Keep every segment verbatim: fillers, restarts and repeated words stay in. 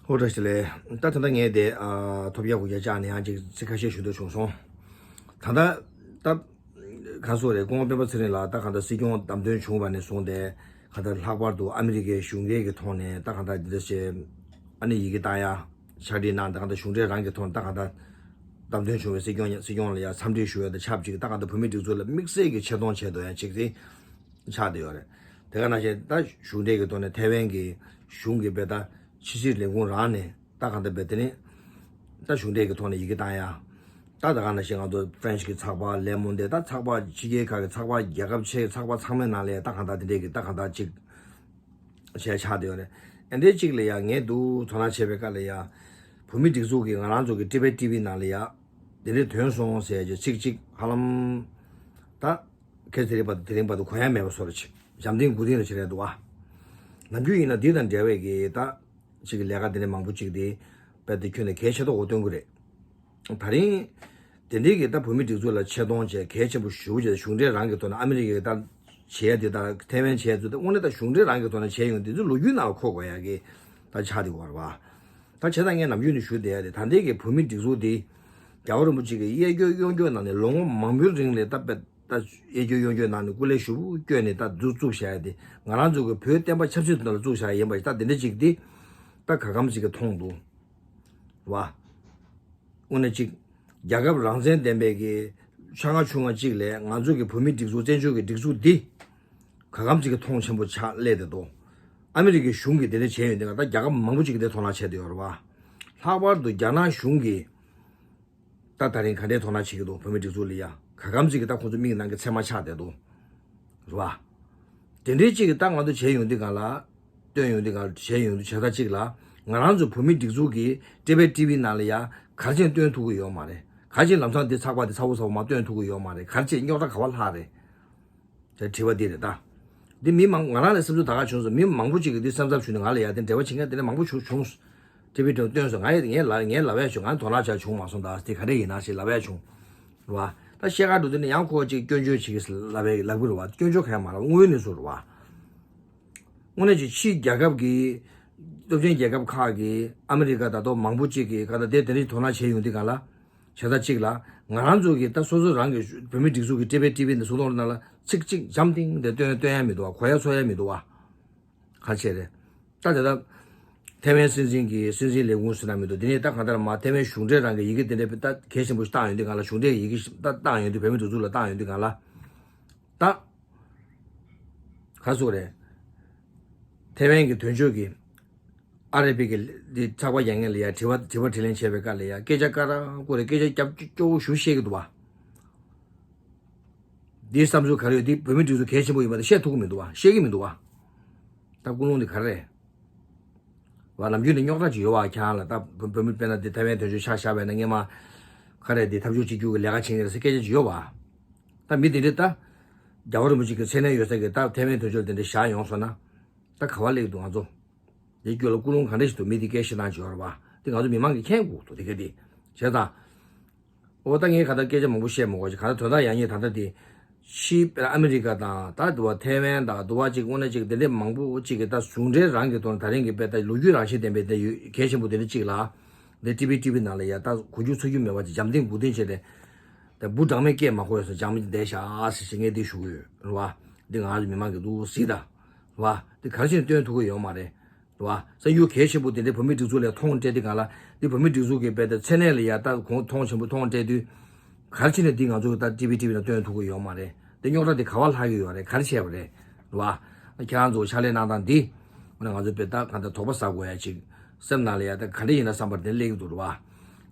ཨོ་བཀྲ་ཤིས་བདེ་ལེགས། ད་ད་ལྟ་ངས་དེ་ཨ་ཐོབ་རྒྱག་གུ་རྒྱག་བཅག་ནས་ཡང་ཅིག་ཚིག་ཁ་ཤས་ཞུ་འདོད་བྱུང་སོང་། ད་ལྟ་ད་ག་སོ་རེད། སྐུ་ངོ་སྤེན་པ་ཚེ་རིང་ལགས་ད་གང་ལྟར་སྲིད་སྐྱོང་བདམས་ཐོན་བྱུང་བ་ནས་བཟུང་སྟེ་གང་ལྟར་ལྷག་པར་དུ་ཨ་མི་རི་ཀའི་གཞུང་འབྲེལ་གྱི་ཐོག་ནས་ད་གང་ལྟར་འདི་འདྲ་བྱས་ཨ་ནི་ཡི་གེ་བཏང་ཡ་ཕྱག་བྲིས་གནང་། ད་གང་ལྟར་གཞུང་འབྲེལ་རང་གི་ཐོག་ནས་ད་གང་ལྟར་བདམས་ཐོན་བྱུང་བའི་སྲིད་སྐྱོང་སྲིད་སྐྱོང་ལ་ཡ་འཚམས་འདྲི་ཞུ་ཡ་དང་ཆབས་ཅིག་ད་གང་ལྟར་བོད་མི་སྒྲིག་འཛུགས་ལ་དམིགས་བསལ་གྱི་ཆེ་མཐོང་བྱས་འདུག་ཡ་ཅིག་དེ། ཆགས་བསྡད་ཡོད་རེད། དེ་ག་ནང་བཞིན་ད་གཞུང་འབྲེལ་གྱི་ཐོག་ནས་ཐའེ་ཝན་གྱི་གཞུང་གི་བེ་ད་ཕྱི་སྲིད་ལས་ཁུངས་རང་ནས་ད་གང་ལྟར་བེ་དེ་ནས་ད་གཞུང་འབྲེལ་གྱི་ཐོག་ནས་ཡི་གེ་བཏང་ཡ། ད་ད་ག་ནང་བཞིན་ང་ཚོ་ཕ་རན་སི་གི་ཚགས་པར་ལེ་མོན་དེ་ད་ཚགས་པར་ཕྱི་རྒྱལ་ཁག་གི་ཚགས་པར་རྒྱལ་ཁབ་ཆེ་ཚགས་པར་ཚང་མའི་ནང་ལ་ཡ་ད་གང་ལྟར་དེ་འདྲས་ཀྱི་ད་གང་ལྟར་ཅིག་བྱས་ཆགས་བསྡད་ཡོད་རེད། ཨ་འདྲས་ཅིག་ལ་ཡ་ངས་འདུག་དོ་སྣང་བྱས་པའི་སྐབས་ལ་ཡ་བོད་མི་སྒྲིག་འཛུགས་ཀྱི་ང་རང་ཚོ་གི་ཊི་བེ་ཊི་ཝི་ནང་ལ་ཡ་དེ་འདྲས་ཐོན་སོང་ཟེར་གྱི་ཚིག་གཅིག་ཧ་ལམ་ད། ཁྱེད་དེ་རིང་བར་དུ་དེ་རིང་བར་དུ་གོ་ཡ་མེད་པ་བཟོ་འདྲ་ཅིག་འཇམ་ཐིང་མགོ་ཐིང་ལ་བྱེད་རན་འདུག་ཨ། ནམ་རྒྱུན་ཡིན་ན་འདི་དང་འབྲེལ་བའི་གི་ད་ཅིག་གི་ལས་ཀ་དེ་འདྲ་མང་པོ་ཅིག་དེ་རྦད་དེ་ཁྱོན་ནས་གལ་ཆེ་ཏོག་གོ་སྟོན་གི་རེད། ད་རིང་དེ་འདྲའི་གི་ད་བོད་མི་སྒྲིག་འཛུགས་ལ་ཆེ་མཐོང་བྱས་གལ་ཆེན་པོ་ཞེ་པོ་བྱས་གཞུང་འབྲེལ་རང་གི་ཐོག་ནས་ཨ་མི་རི་ཀའི་ད་བྱེད་ཡ་དེ་ད་ཐའེ་ཝན་བྱེད་ཡ་དེ་ད་དངོས་གནས་ད་གཞུང་འབྲེལ་རང་གི་ཐོག་ནས་བྱས་ཡོང་དེ་ཚོ་ལོ་རྒྱུས་ནང་ལ་འཁོད་དགོས་ཡ་གི་ད་ཆགས་བསྡད་ཡོད་རེད་བ། ད་བྱས་ཙང་ངས་ནམ་རྒྱུན་ནས་ཞུ་བསྡད་ཡ་དེ་ད་ལྟའི་གི་བོད་མི་སྒྲིག་འཛུགས་དེ་རྒྱལ་བ་རིན་པོ་ཆེ་གི་གཡས་སྐྱོར་གཡོན་སྐྱོར་གནང་ནས་ལོ་ངོ་མང་པོའི་རིང་ལ་ད་དཔེ་ད་གཡས་སྐྱོར་གཡོན་སྐྱོར་གནང་ནས་སྐུ་ལས་ཞེ་པོ་བསྐྱོན་ནས་ད་འཛུགས་བཙུགས་བཞག་ཡ་དེ་ང་རང་ཚོ་གི་བོད་བསྟན་པ་ཆབ་སྲིད་དོན་ལ་བཙུགས་བཞག་ཡ་ཡིན་པ་ཞིག་ད་དེ་འདྲ་ཅིག་དེ་ད་ག་གམ་ཅིག་གི་མཐོང་འདུག་བ། དངོས་གནས་ཅིག་རྒྱལ་ཁབ་རང་བཙན་ལྡན་པའི་གི་ཆ་ང་ཆུང་ང་ཅིག་ལས་ང་ཚོ་གི་བོད་མི་སྒྲིག་འཛུགས་བཙན་བྱོལ་གི་སྒྲིག་འཛུགས་འདི་ག་གམ་ཅིག་གི་མཐོང་ཆེན་པོ་ཆགས་སླེབས་བསྡད་འདུག་ཨ་མི་རི་ཀའི་གཞུང་གིས་དེ་འདྲ་བྱས་ཡོད་དེ་ག་ད་རྒྱལ་ཁབ་མང་པོ་ཅིག་གིས་དེ་དོ་སྣང་བྱས་བསྡད་ཡོད་རེད་བ། ལྷག་པར་དུ་རྒྱ་ནག་གཞུང་གིས་ད་ད་རིང་ག་འདྲའི་དོ་སྣང་བྱེད་ཀྱི་འདུག་བོད་མི་སྒྲིག་འཛུགས་ལ་ཡ་ག་གམ་ཅིག་གིས་ད་ཁོང་ཚོ་མིག་ནང་གི་ཚེར་མ་ཆགས་བསྡད་འདུག་རེད་བ། དེ་འདྲའི་ཅིག་གིས་ད་ང་ཚོ་བྱས་ཡོང་དུས་གང་ལ་སྟོན་ཡོང་དུས་གང་ལ་བྱས་ཡོང་དུས་བྱས་ད་ཅིག་ལ་ང་རང་ཚོ་བོད་མི་སྒྲིག་འཛུགས་ཀྱི་ཊི་བེཊ་ཊི་ཝི་ནང་ལ་ཡ་ག་རེ་བྱས་ནས་སྟོན་ཐུབ་ཀྱི་ཡོད་མ་རེད། ག་རེ་བྱས་ནས་ལམ་སང་འདི་ཚགས་པར་འདི་ཚ་བོ་ཚ་བོ་མ་སྟོན་ཐུབ་ཀྱི་ཡོད་མ་རེད། ག་རེ་བྱས་རྙོག་དྲ་ག་བ་ལྷག་རེད། དེ་དྲི་བ་འདི་རེད་ད། འདི་མི་མང་ང་རང་ལ་སེམས་ཚོར་ད་ག་བྱུང་སོང་། མི་མང་པོ་ཅིག་གིས་འདི་སེམས་འཚབ་ཞུས་ནས་ང་ལ་ཡ་དེ་འབྲེལ་བ་བྱེད་མཁན་དེ་འདྲ་མང་པོ་བྱུང་བྱུང་། ཊི་ཝི་དུ་སྟོན་སོང་། ང་ཡི་ངའི་ལ་ངའི་ལབ་ཡ་བྱུང་། ང་དོ་སྣང་བྱ་བྱུང་མ་སོང་། ད་དེ་ག་རེ་ཡིན་ན་ཞེས་ལབ་ཡ་བྱུང་། རེད་བ། ད་བཤད་ག་འགྲོ་དུས་ནི་ཡང་ཁོ་ཅིག་སྐྱོན་བརྗོད་བྱེད་ཀྱི་ལབ་ཡ་ལབ་གི་རེད་བ། སྐྱོན་བརྗོད་ག་ཡང་མ་ལབ། དངོས་ཡོད་གནས་ཚུལ་རེད་བ། དངོས་གནས་ཅིག་ཕྱིའི་རྒྱལ་ཁབ་ཀྱི་སྟོབས་ཆེན་རྒྱལ་ཁབ་ཁག་གིས་ཨ་མི་རི་ཀ་ད་དུང་མང་པོ་ཅིག་གིས་ག་ད་དེ་དེ་རིང་དོ་སྣང་བྱས་ཡོང་དུས་གང་ལ། བྱས་ཙང་གཅིག་ལ་ང་རང་ཚོ་གི་ད་སོ་སོ་རང་གི་བོད་མི་སྒྲིག་འཛུགས་ཀྱི་ཊི་ཝི་ཊི་ཝི་འདི་སུ་གཏོང་ནང་ལ་ཚིག་གཅིག་འཇམ་ཐིང་དེ་སྟོན་སྟོན་ཡ་མི་འདུག་བ། གོ་ཡ་ཚོར་ཡ་མི་འདུག་བ། ག་རེ་བྱས་རེད། ད་དེ་ད་ཐའེ་ཝན་སྲིད་འཛིན་གྱི་སྲིད་འཛིན་ལས་ཁུངས་ཟེར་ན་མི་འདུག་དེ་ནས་ད་གང་ལྟར་མ་ཐའེ་ཝན་གཞུང་འབྲེལ་རང་གི་ཡི་གེ་དེ་འདྲ་ད་གལ་ཆེན་པོ་ཞིག་བཏང་ཡོང་དུས་གང་ལ་གཞུང་འབྲེལ་ཡི་གེ་ཞིག་ད་བཏང་ཡོང་དུས་བོད་མི་སྒྲིག་འཛུགས་ལ་བཏང་ཡོང་དུས་གང་ལ། ད། ག་སོ་རེད། ཐའེ་ཝན་གྱི་དོན་གཅོད་ཀྱི་ཨ་རི་པི་གི་འདི་ཚགས་པར་རྒྱག་མཁན་ལ་ཡ་དྲི་བ་དྲི་བ་དྲིས་ལན་བྱས་པའི་སྐབས་ལ་ཡ་སྐད་ཆ་དཀར་ར་ཀོ་རེ་སྐད་ཆ་རྒྱབ་སྐྱོ་བོ་ཞུ་བཤད་ཀྱི་འདུག་བ། འདིའི་བསམ་ཚུལ་ག་རེ་ཡོད་འདི་བོད་མི་སྒྲིག་འཛུགས་གལ་ཆེན་པོ་ཡིན་པ་དེ་བཤད་ཐུབ་ཀྱི་མི་འདུག་བ། བཤད་ཀྱི་མི་འདུག་བ། ད་ཀུན་སློང་འདི་ག་རེ་རེད། བ་ནམ་རྒྱུན་ནས་རྙོག་དྲ་ཅིག་ཡོད་བ། ཁྱེད་རང་ལ་ད་བོད་བོད་མི་དཔེར་ན་འདི་ཐའེ་ཝན་དོན་གཅོད་ཆ་བཞག་པ་ཡིན་ན་སྔས་མ་ག་རེ་འདི་འཐབ་ཕྱོགས་གཅིག་གྱུར་གྱི་ལས་ཀ་བྱེད་མཁན་རེད་ཟེར་སྐད་ཆ་ཅིག་ཡོད་བ། ད་མི་དེ་འདྲས་ད་རྒྱལ་བ་རིན་པོ་ཆེ་གི་མཚན་གནས་ཡོད་ས་གི་ད་ཐའེ་ཝན་དོན་གཅོད་དེ་འདྲས་བཞག་ཡོང་སོང་ན་ད་ག་བ་སླེབས་འདུག་ང་ཚོ། དེ་སྐྱོ་ལ་ཀུན་སློང་ག་འདྲ་ཞིག་འདུག་མི་དེ་སྐད་བཤད་སྟངས་ཅིག་ཡོད་རེད་བ། དེ་ང་ཚོ་མི་མང་གིས་མཁྱེན་དགོས་འདུག་དེ་ག་དེ་བྱས་ཙང་། འོ་ད་ངས་ག་ད་སྐད་ཆ་མང་པོ་བཤད་མ་དགོས་ཅིག་ག་ད་དོན་དག་ཡག་ཉེས་ད་ལྟ་དེ་ཕྱིའི་ཨ་མི་རི་ཀ་དང་ད་དུ་བ་ཐའེ་ཝན་དང་དུ་བ་ཅིག་དངོས་གནས་ཅིག་དེ་འདྲས་མང་པོ་ཅིག་གི་ད་གཞུང་འབྲེལ་རང་གི་ཐོག་ནས་ད་རིང་གི་དཔེ་ད་ལོ་རྒྱུས་རང་བཞིན་ལྡན་པའི་དེ་ཡོད་གལ་ཆེན་པོ་དེ་འདྲ་ཅིག་ལ་འདི་ཊི་བི་ཊི་ཝི་ནང་ལ་ཡ་ད་གོ་རྒྱུ་ཚོར་རྒྱུ་མེད་པ་ཅིག་འཇམ་ཐིང་མགོ་ཐིང་བྱས་ཏེ་ད་འབུ་སྦྲང་མས་སྐད་མ་གོ་ཡ་སོ་འཇམ་བསྡད་ཤག་ཟེར་ཞིག་ངས་འདི་ཞུ་གི་ཡོད་རེད་བ། འདི་ང་ཚོ་མི་མང་གི་འདུག་སྲིད་ད་རེད་བ། འདི་ག་རེ་བྱས་ནས་སྟོན་ཐུབ་ཀྱི་ཡོད་མ་རེད། རེད་བ། གསར་འགྱུར་གལ་ཆེན་པོ་དེ་འདྲའི་བོད་མིའི་སྒྲིག་འཛུགས་ལ་མཐོང་སྤྲད་དུས་གང་ལ་འདི་བོད་མིའི་སྒྲིག་འཛུགས་ཀྱི་དཔེ་དེ་མཚན་གནས་ལ་ཡ་ལྟ་གོང་མཐོང་ཆེན་པོ་མཐོང་སྤྲད་དུས་ག་རེ་བྱས་ནས་འདི་ང་ཚོ་ད་ཊི་བི་ཊི་ཝི་ལ་སྟོན་ཐུབ་ཀྱི་ཡོད་མ་རེད། དེ་རྙོག་དྲ་དེ་ག་བ་ལྷག་གི་ཡོད་རེད། ག་རེ་བྱས་པ་རེད། རེད་བ། ཁྱེད་རང་ཚོ་ཕྱག་ལས་གནང་སྟངས་འདི་ང་ཚོ་དཔེ་ད་གང་ལྟར་དོགས་པ་ཟ་དགོས་ཡ་ཅིག་སེམས་ནང་ལ་ཡ་ད་ག་འདྲ་ཡིན་ན་བསམ་པ་དེ་སླེབས་ཀྱི་འདུག་རེད་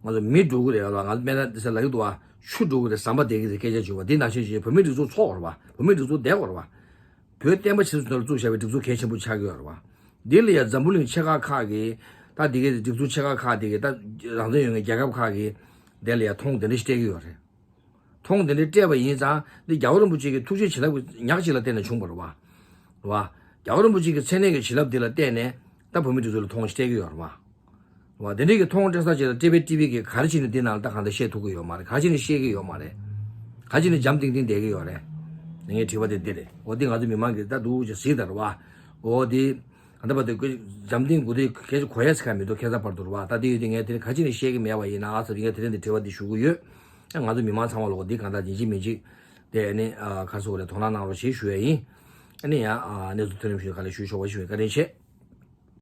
བ། ང་ཚོ་མི་འགྲོ་གི་རེད་ལ་ང་ཚོ་དཔེར་ན་དེ་ས་ལ་ཡོད་འདུག་བ། ཆུ་འགྲོ་གི་རེད་བསམ་པ་བསྡད་ཀྱི་རེད་སྐད་ཆ་བྱུང་བ་འདི་ནང་བཞིན་བྱས་བོད་མིའི་སྒྲིག་འཛུགས་ཚོགས་རེད་བ། བོད་མིའི་སྒྲིག་འཛུགས་བསྡད་དགོས་རེད་བ། བོད་བསྟན་པ་ཆེ་ཚུལ་ཐོག་ལ་བཙུགས་བཞག་པའི་སྒྲིག་འཛུགས་གལ་ཆེན་པོ་ཆགས་ཀྱི་ཡོད་རེད་བ། འདི་ལ་ཡང་འཛམ་བུ་གླིང་ཆེ་ཁག་ཁག་གིས་ད་འདི་གའི་སྒྲིག་འཛུགས་ཆེ་ཁག་ཁག་འདི་གའི་ད་རང་བཙན་ཡོད་མཁན་རྒྱལ་ཁབ་ཁག་གིས་འདི་ལ་ཡང་མཐོང་དེ་འདྲ་ཞིག་སྤྲད་ཀྱི་ཡོད་རེད། མཐོང་དེ་འདྲ་སྤྲད་པ་ཡིན་ཙང་འདི་རྒྱལ་བ་རིན་པོ་ཆེ་གི་ཐུགས་རྗེ་བྱིན་རླབས་ཀྱི་ཉག་གཅིག་ལ་བརྟེན་ནས་བྱུང་བ་རེད་བ། རེད་བ། རྒྱལ་བ་རིན་པོ་ཆེ་གི་མཚན་གནས་ཀྱི་བྱིན་རླབས་འདི་ལ་བརྟེན་ནས་ད་བོད་མི་སྒྲིག་འཛུགས་ལ་མཐོང་ཞིག་སྤྲད་ཀྱི་ཡོད་རེད་བ། རེད་བ། དེ་འདྲའི་གི་མཐོང་སྤྲད་ས་ཅིག་ལ་ཊི་བི་ཊི་ཝི་གིས་ག་རེ་བྱས་ནས་འདི་ནང་ལ་ད་གང་ལྟར་བཤད་ཐུབ་ཀྱི་ཡོད་མ་རེད། ག་རེ་བྱས་ནས་བཤད་ཀྱི་ཡོད་མ་རེད། ག་རེ་བྱས་ནས་འཇམ་ཐིང་ཐིང་བསྡད་ཀྱི་ཡོད་རེད། ངའི་དྲི་བ་དེ་འདི་རེད། འོ་འདི་ང་ཚོ་མི་མང་གིས་ད་འདུག་ཅེས་གཟིགས་དང་རེད་བ། འོ་འདི། ད་བར་དུ་འཇམ་ཐིང་གུ་དེ་སྐད་ཆ་གོ་ཡ་ཟེར་ག་མི་འདུག་ཁ་སང་བར་དུ་རེད་བ། ད་དེ་ཡོད་དུས་ངས་དེ་ནི་ག་ཅི་ནས་བཤད་ཀྱི་མེད་པ་ཡིན་ན། ཨ་ཙི་ངས་དེ་རིང་འདི་དྲི་བ་འདི་ཞུ་གི་ཡོད། ང་ཚོ་མི་མང་ཚང་མ་ལོག་འདི་གང་ལྟར་ཡིན་གཅིག་མིན་གཅིག་དེ་ནི་ཁ་སོ་རེ་དོ་སྣང་གནང་རོགས་ཞེས་ཞུ་ཡ་ཡིན། ཨ་ནི་ཡང་གནས་ཚུལ་མཐུན་ལམ་ཞུ་ག་ལེ་ཞུ་ཆོག་པ་ཞུ་བའི་བཀའ་དྲིན་ཆེ།